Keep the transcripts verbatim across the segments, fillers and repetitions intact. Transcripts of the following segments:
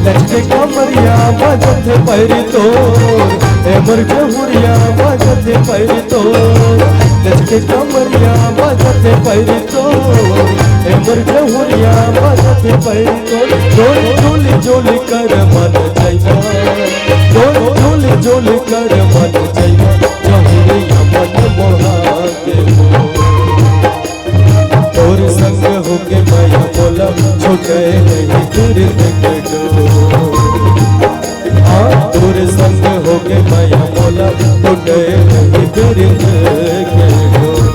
लचके कमरिया बजत पैरी तोर, ए मोर जहुरिया बजत पैरी तोर। लचके कमरिया बजत पैरी तोर, ए मोर जहुरिया बजत पैरी तोर। डोल डोल डोल कर मन जइबा, डोल डोल डोल कर मन जइबा, जहुरिया मन मोहा के मोर। तोर संग होके माया मोला छूटे नहीं दूर तक डोर। हाँ, तोर संग होके माया मोला छूटे नहीं दूर तक डोर।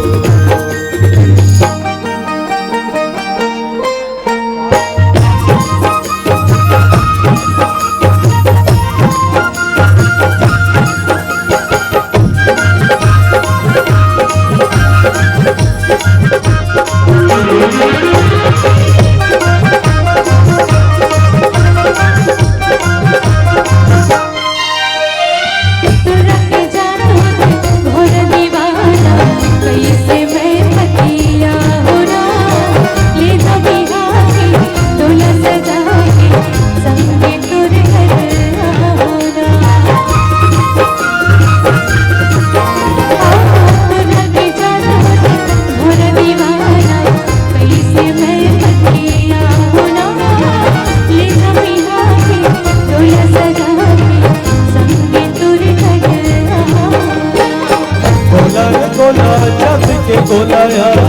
गोला रे गोला, चांद के गोला यार,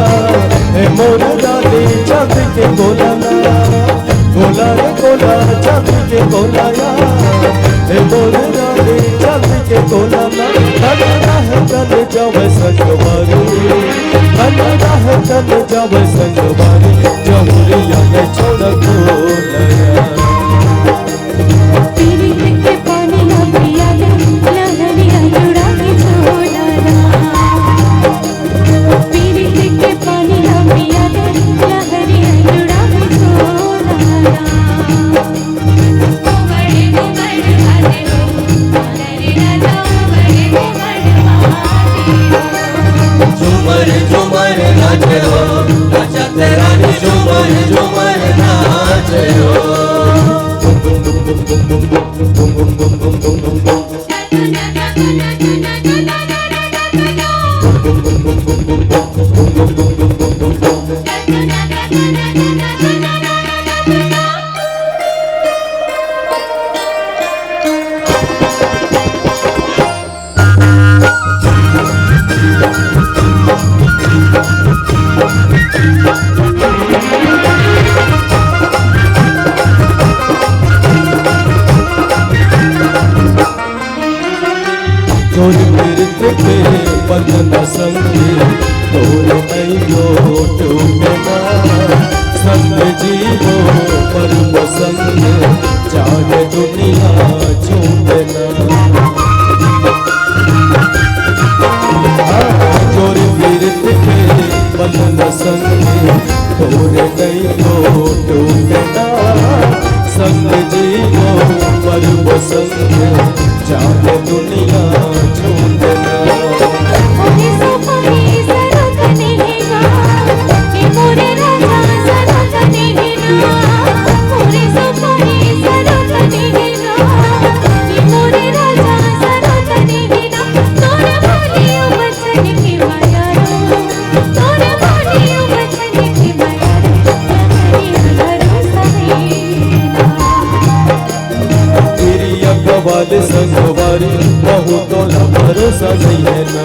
हे मोर रानी, चांद के गोला ना। गोला रे गोला, चांद के गोला यार, हे मोर रानी, चांद के गोला ना। तन रह चल जावे संगवारी, तन रह चल जावे संगवारी, जहुरिया में छोड़ गोला यार। पीरित के पानी ना पिया दे, लहरिया जुड़ा के छोड़ा ना। पीरित के पानी ना पिया दे, लहरिया जुड़ा के छोड़ा ना। झूमर झूमर नाचे हो, नाचत रानी झूमर झूमर नाचे हो। तोरे नैनो टूटना, संग जीवो मरबो संग, जाने दुनिया छूटना। किरिया खवाले संगवारी, कहूँ तोला भरोसा नइ हे ना।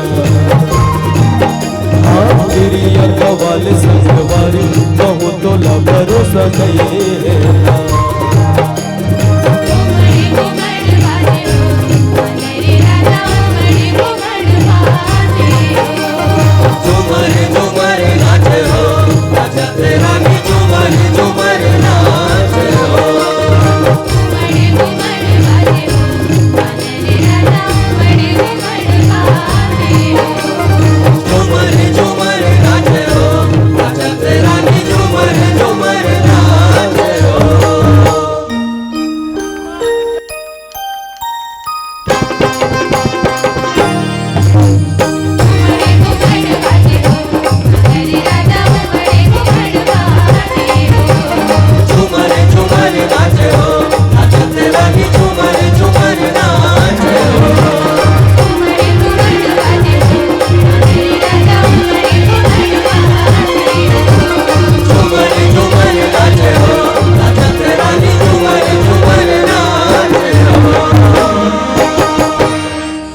हाँ, किरिया खवाले संगवारी, कहूँ तोला भरोसा नइ हे ना।